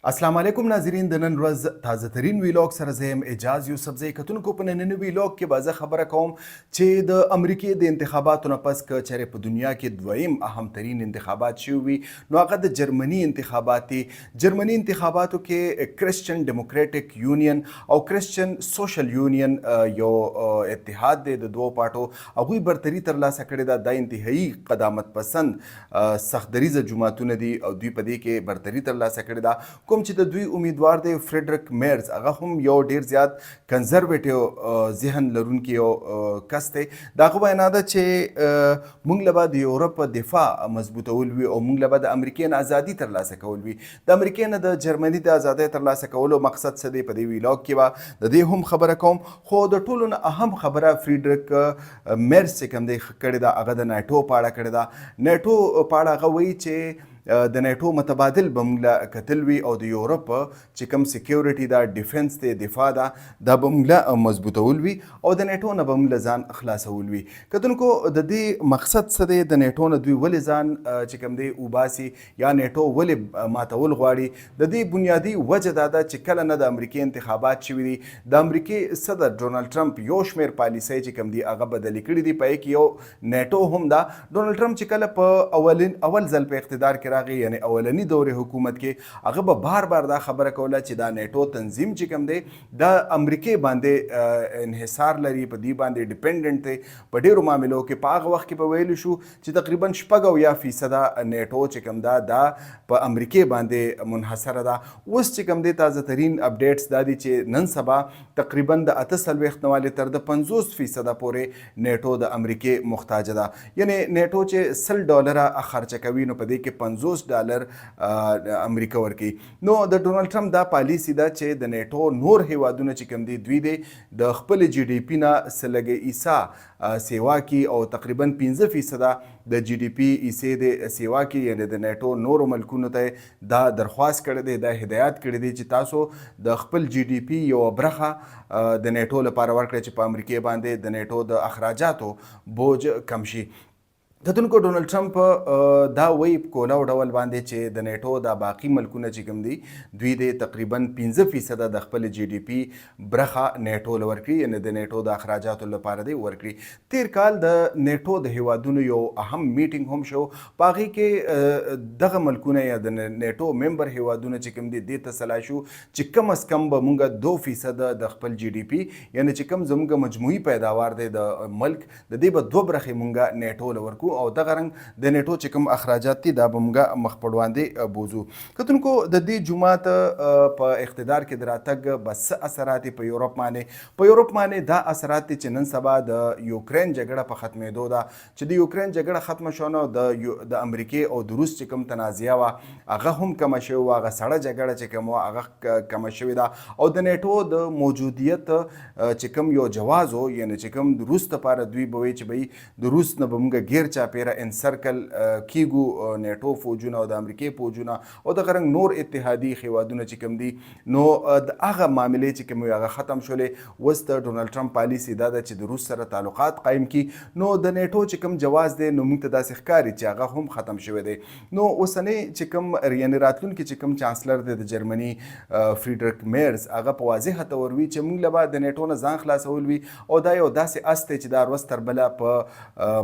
اسلام علیکم ناظرین، د نن ورځ تازه ترین ویلاګ سره زه یم اعجاز یوسفزی. کتونکو، په ننني ویلاګ کې به زه خبره کوم چې د امریکې د انتخاباتو نه پس که چېرې په دنیا کې دویم اهم ترین انتخابات شوي وي، نو هغه د جرمني انتخابات دي. جرمني انتخاباتو کې کرسچن ډیموکراټیک یونین او کرسچن سوشل یونین یو اتحاد دی د دوو پارټو، هغوی برتري ترلاسه کړې ده. دا انتهایی قدامت پسند سخت دریځه جماعتونه دي او دوی په دې کې برتري ترلاسه کړې ده. کوم چې د دوی امیدوار دی فریډریک میرز، هغه هم یو ډیر زیات کنزرویټیو ذهن لرونکی یو کس دی. د هغه وینا ده چې موږ له به د یورپ دفاع مضبوطول وي او موږ له به د امریکې نه ازادي ترلاسه کول وي. د امریکې نه د جرمني د ازادۍ ترلاسه کولو مقصد څه دی، په دې ویلاګ کې به د دې هم خبره کوم. خو د ټولو نه اهم خبره فریډریک میرز چې کوم دی کړې ده، هغه د ناټو په اړه کړې ده. ناټو په اړه هغه وایي چې د ناټو متبادل به موږ له کتل وي او د یورپ چې کوم سکیورټي ده، ډیفنس دی، دفاع ده، دا به موږ له مضبوطول وي او د ناټو نه به موږ له ځان خلاصول وي. کتونکو، د دې مقصد څه دی؟ د ناټو نه دوی ولې ځان چې کوم دی وباسي یا ناټو ولې ماتول غواړي؟ د دې بنیادي وجه دا ده چې کله نه د امریکې انتخابات شوي دي، د امریکې صدر ډونالډ ټرمپ یو شمېر پالیسۍ چې کوم دي هغه بدلې کړې دي، په کې یو ناټو هم ده. ډونالډ ټرمپ چې کله په اولین اول ځل په اقتدار کې راغی، یعنی اولنی دورې حکومت کې، هغه به بار بار دا خبره کوله چې دا ناټو تنظیم چې کوم دی دا امریکې باندې انحصار لري، په دې باندې ډیپندنټ دی په ډیرو معاملو کې. په هغه وخت کې به ویل شو چې تقریبا 76% ناټو چې کوم ده دا په امریکې باندې منحصره ده. اوس چې کوم دی تازه ترین اپډیټس دا دي چې نن سبا تقریبا د 48 نه والې تر د 50% پورې ناټو د امریکې محتاج ده. یعنی ناټو چې 100 ډالره خرچه کوي، نو په دې کې 50 ډالر امریکا ورکوي. نو د ډونالډ ټرمپ دا پالیسي ده چې د ناټو نور هیوادونه چې کوم دي، دوی دی د خپل جي ډي پي نه څه لږه حصه سیوا کی او تقریبا 5% د جي ډي پي حصې د سیوا کی. یعنی د ناټو نورو ملکونو ته دا درخواست کړی دی، دا هدایت کړی دی چې تاسو د خپل جي ډي پي یوه برخه د ناټو لپاره ورکړئ چې په امریکې باندې د ناټو د اخراجاتو بوج کم شي. کتونکو، ډونالډ ټرمپ دا وایي په کولاو ډول باندې چې د ناټو دا باقي ملکونه چې کوم دي، دوی دې تقریبا 5% د خپل جي ډي پي برخه ناټو له ورکړي، یعنی د ناټو د اخراجاتو لپاره دی ورکړي. تیر کال د ناټو د هیوادونو یو اهم میټینګ هم شو. په هغې کې دغه ملکونه یا د ناټو ممبر هیوادونه چې کوم دي، دې ته سلا شو چې کم از کم به مونږ 2% د خپل جي ډي پي، یعنی چې کم زمونږ مجموعي پیداوار دی د ملک، د دې به دوه برخې مونږه ناټو له ورکو او دغه رنګ د ناټو چې کوم اخراجات دي، دا به مونږه مخ په وړاندې بوزو. کتونکو، د دې جماعت په اقتدار کې د راتګ به څه اثرات په یورپ باندې؟ په یورپ باندې دا اثرات دي چې نن سبا د یوکرين جګړه په ختمېدو ده. چې د یوکرين جګړه ختمه شوه، نو د امریکې او د روس چې کوم تنازعه وه هغه هم کمه شوې وه، هغه سړه جګړه چې کوم وه هغه کمه شوې ده او د ناټو د موجودیت چې کوم یو جواز و، یعنی چې کوم د روس لپاره دوی به وایي چې بھئی د روس نه به موږ ګیر چاپیره انسرکل کیږو، ناټو فوجونه او د امریکې فوجونه او دغه رنګ نور اتحادي هیوادونه چې کوم دي، نو د هغه معاملې چې کوم هغه ختم شولې. اوس د ډونالډ ټرمپ پالیسي دا ده چې د روس سره تعلقات قایم کړي. نو د ناټو چې کوم جواز دی، نو موږ ته داسې ښکاري چې هغه هم ختم شوی دی. نو اوسنی چې کوم، یعنی راتلونکي چې کوم چانسلر دی د جرمني فریډریک میرز، هغه په واضحه تور وي چې موږ له به د ناټو نه ځان خلاصول وي او دا یو داسې اس دی چې دا ورځ تر بله په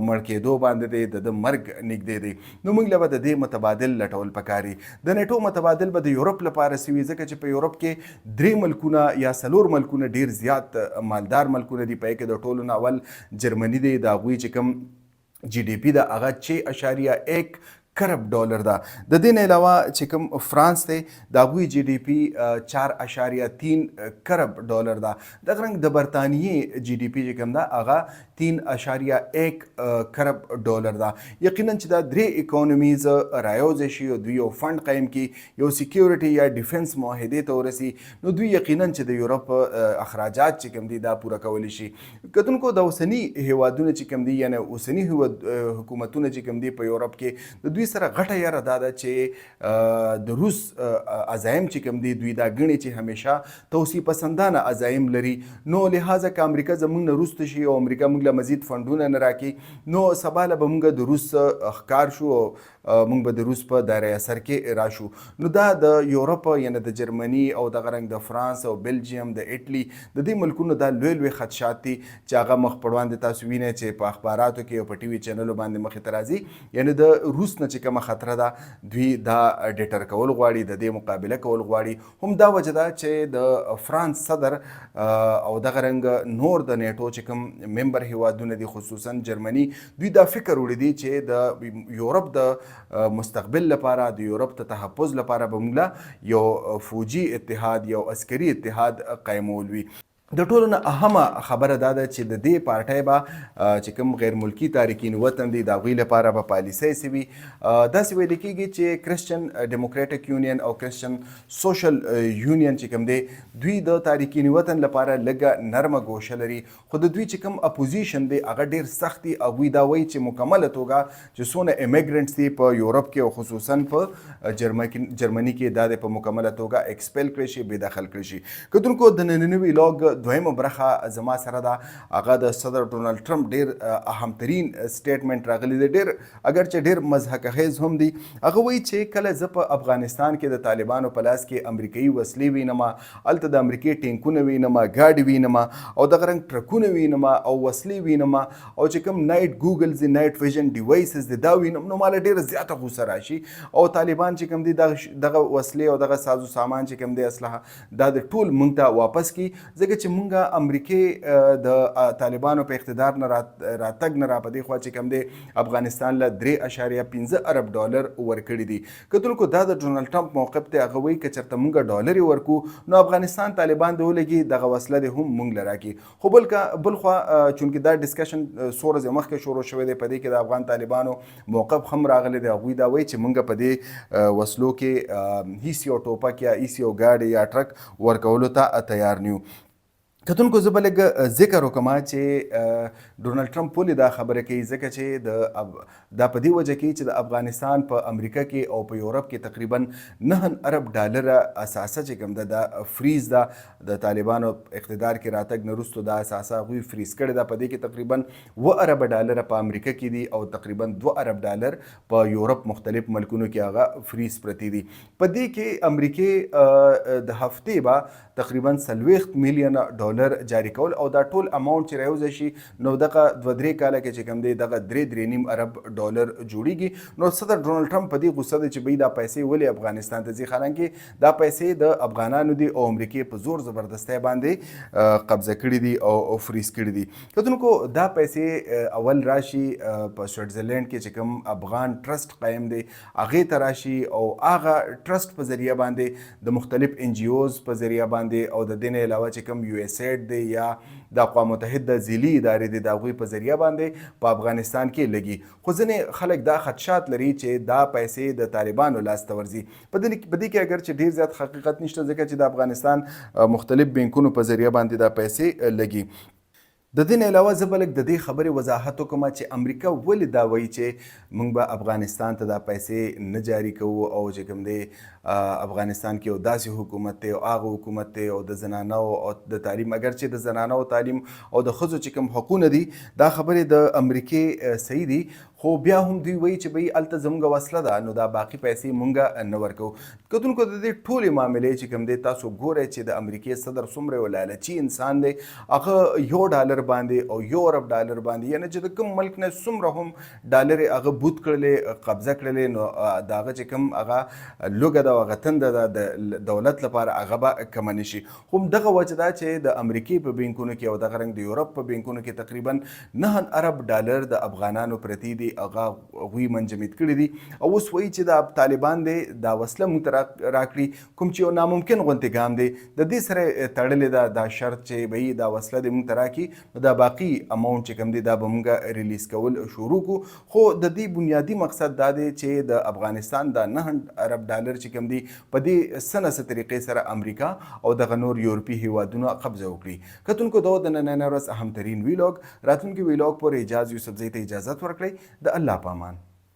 مړ کېدو باندې دی، د ده مرګ نږدې دی، نو موږ له به د دې متبادل لټول پکاري. د ناټو متبادل به د یورپ لپاره څه وي؟ ځکه چې په یورپ کې درې ملکونه یا څلور ملکونه ډیر زیات مالدار ملکونه دي. په کې د ټولو نه اول جرمني دی. د هغوی چې کوم جي ډي پي ده هغه 6.1 کرب ډالر ده. د دې نه علاوه چې کوم فرانس دی، د هغوی جي ډي پي 4.3 کرب ډالر ده. دغه رنګ د برتانیې جي ډي پي چې کوم ده هغه 3.1 کرب ډالر ده. یقینا چې دا درې اکانومیز رايوځای شي او دوی یو فند قایم کړي، یو سکیورټي یا ډیفنس معاهدې ته ورسي، نو دوی یقینا چې د یورپ اخراجات چې کوم دي دا پوره کولی شي. کتونکو، د اوسني هیوادونه چې کوم دي، یعنی اوسني حکومتونه چې کوم دي په یورپ کې، د دوی دوی سره غټه یره دا ده چې د روس عزایم چې کوم دي، دوی دا ګڼي چې همیشه توسیع پسندانه عزایم لري. نو لهذا که امریکا زمونږ نه وروسته شي او امریکا موږ له مزید فنډونه نه راکړي، نو سبا له به موږ د روس ښکار شو او موږ به د روس په دایره اثر کې راشو. نو دا د یورپ، یعنی د جرمني او دغه رنګ د فرانس او بلجیم، د اټلی، د دې ملکونو دا لوی لوی خدشات دي چې هغه مخ په وړاندې تاسو وینئ چې په اخباراتو کې او په ټي وي چینلو باندې مخې ته راځي. یعنی د روس نه چې کومه خطره ده، دوی دا ډیټر کول غواړي، د دې مقابله کول غواړي. هم دا وجه ده چې د فرانس صدر او دغه رنګ نور د نیټو چې کوم ممبر هیوادونه دي، خصوصا جرمني، دوی دا فکر وړي دي چې د یورپ د مستقبل لپاره، د یورپ د تحفظ لپاره به موږ یو فوجي اتحاد، یو عسکري اتحاد قایمول وي. د ټولو نه اهمه خبره دا ده چې د دې پارټۍ به چې کوم غیر ملکی تارکین وطن دي، د هغوی لپاره به پالیسۍ څه وي. داسې ویل کېږي چې کرسچن ډیموکراټک یونین او کرسچن سوشل یونین چې کوم دی، دوی د تارکین وطن لپاره لږه نرمه ګوشه لري، خو د دوی چې کوم اپوزیشن دی هغه ډیر سخت دی. هغوی دا وایي چې مکمله توګه چې څونه امیګرنټس دي په یورپ کې او خصوصا په جرمني کې، دا د په مکمله توګه ایکسپیل کړی شي، بې دخل کړی شي. کتونکو، د ننني ویلاګ دویمه برخه زما سره ده. هغه د صدر ډونالډ ټرمپ ډیر اهم ترین سټیټمنټ راغلی دی، ډیر اګر چې ډیر مضحکه خیز هم دی. هغه وایي چې کله زه په افغانستان کې د طالبانو په لاس کې امریکایي وسلې وینم، هلته د امریکې ټینکونه وینم، ګاډي وینم او دغه رنګ ټرکونه وینم او وسلې وینم او چې کوم نایټ ګوګلز دي، نایټ ویژن ډیوایسز دي، دا وینم، نو ماله ډیره زیاته غوسه راشي. او طالبان چې کوم دي، دغه وسلې او دغه سازو سامان چې کوم دی، اسلحه، دا د ټول مونږ ته واپس کی، ځکه چې مونږه امریکې د طالبانو په اقتدار نه راتګ نه را په دې خوا چې کوم دی افغانستان له 3.5 ارب ډالر ورکړي دي. کتونکو، دا د ډونالډ ټرمپ موقف دی. هغه وایي که چېرته مونږ ډالر ورکو نو افغانستان طالبان دی ولګي، دغه وسله دی هم مونږ له راکړي. خو بلخوا چونکې دا ډسکشن څو ورځې مخکې شروع شوی دی، په دې کې د افغان طالبانو موقف هم راغلی دی. هغوی دا وایي چې مونږ په دې وسلو کې هیڅ یو ټوپک یا هیڅ یو ګاډی یا ټرک ورکولو ته تیار نه یو. کتونکو، زه به لږ ذکر وکړم چې ډونالډ ټرمپ ولې دا خبره کوي. ځکه چې دا په دې وجه کوي چې د افغانستان په امریکا کې او په یورپ کې تقریبا 9 ارب ډالر اثاثه چې کوم ده، دا فریز ده. د طالبانو اقتدار کې راتګ نه وروسته دا اثاثه هغوی فریز کړې ده. په دې کې تقریبا 7 ارب ډالر په امریکا کې دي او تقریبا 2 ارب ډالر په یورپ مختلف ملکونو کې هغه فریز پرتې دي. په دې کې امریکې د هفتې به تقریبا 40 میلیون ډالر جاری کول او دا ټول اماونټ چې راوځي شي، نو دغه 2-3 کاله کې چې کوم دی دغه 3-3.5 ارب ډالر جوړیږي. نو صدر ډونالډ ټرمپ په دې غوسه دی چې بھئی دا پیسې ولې افغانستان ته ځي، حالانکه دا پیسې د افغانانو دي او امریکې په زور زبردستۍ باندې قبضه کړې دي او فریز کړې دي. کتونکو، دا پیسې اول راشي په سوئټزرلند کې چې کوم افغان ټرست قایم دی هغې ته راشي او هغه ټرست په ذریعه باندې د مختلف این جي اوز په ذریعه باندې او د دې نه علاوه چې کوم یو ایس ایډ دی یا د اقوام متحده ذیلي ادارې دي، د هغوی په ذریعه باندې په افغانستان کې لګي. خو ځینې خلک دا خدشات لري چې دا پیسې د طالبانو لاس ته ورځي. په دې کې اګر چې ډیر زیات حقیقت نشته، ځکه چې د افغانستان مختلف بانکونو په ذریعه باندې دا پیسې لګي. د دې نه علاوه زه به لږ د دې خبرې وضاحت وکړم چې امریکا ولې دا وایي چې موږ به افغانستان ته دا پیسې نه جاري کوو او چې کوم دی افغانستان کې یو داسې حکومت دی او هغه حکومت دی او د زنانو او د تعلیم، اګر چې د زنانو تعلیم او د ښځو چې کوم حقونه دي، دا خبرې د امریکې صحیح دي، خو بیا هم دوی وایي چې بھئی هلته زموږ وسله ده، نو دا باقي پیسې مونږ نه ورکوو. کتونکو، د دې ټولې معاملې چې کوم دی، تاسو ګورئ چې د امریکې صدر څومره یو لالچي انسان دی. هغه 1 ډالر باندې او 1 ارب ډالر باندې، یعنی چې د کوم ملک نه څومره هم ډالر هغه بوت کړلې، قبضه کړلې، نو د هغه چې کوم هغه لوږه ده او هغه تنده ده د دولت لپاره، هغه به کمه نه شي. خو دغه وجه ده چې د امریکې په بانکونو کې او دغه رنګ د یورپ په بانکونو کې تقریبا 9 ارب ډالر د افغانانو پرتې دي، هغه هغوی منجمد کړي دي او اوس وایي چې دا طالبان دی دا وسله موږ ته راکړي، کوم چې یو ناممکن غونتې ګام دی. د دې سره تړلې ده دا شرط چې بھئی دا وسله دې موږ ته راکړي، نو دا باقي اماونټ چې کوم دی دا به موږ ریلیز کول شروع کو. خو د دې بنیادي مقصد دا دی چې د افغانستان دا 9 ارب ډالر چې کوم دی، په دې څه نه څه طریقې سره امریکا او دغه نور یورپي هیوادونه قبضه وکړي. کتونکو، دا د نننۍ ورځ اهم ترین ویلاګ. راتلونکي ویلاګ پورې اجاز یوسفزۍ ته اجازت ورکړئ. د الله په امان.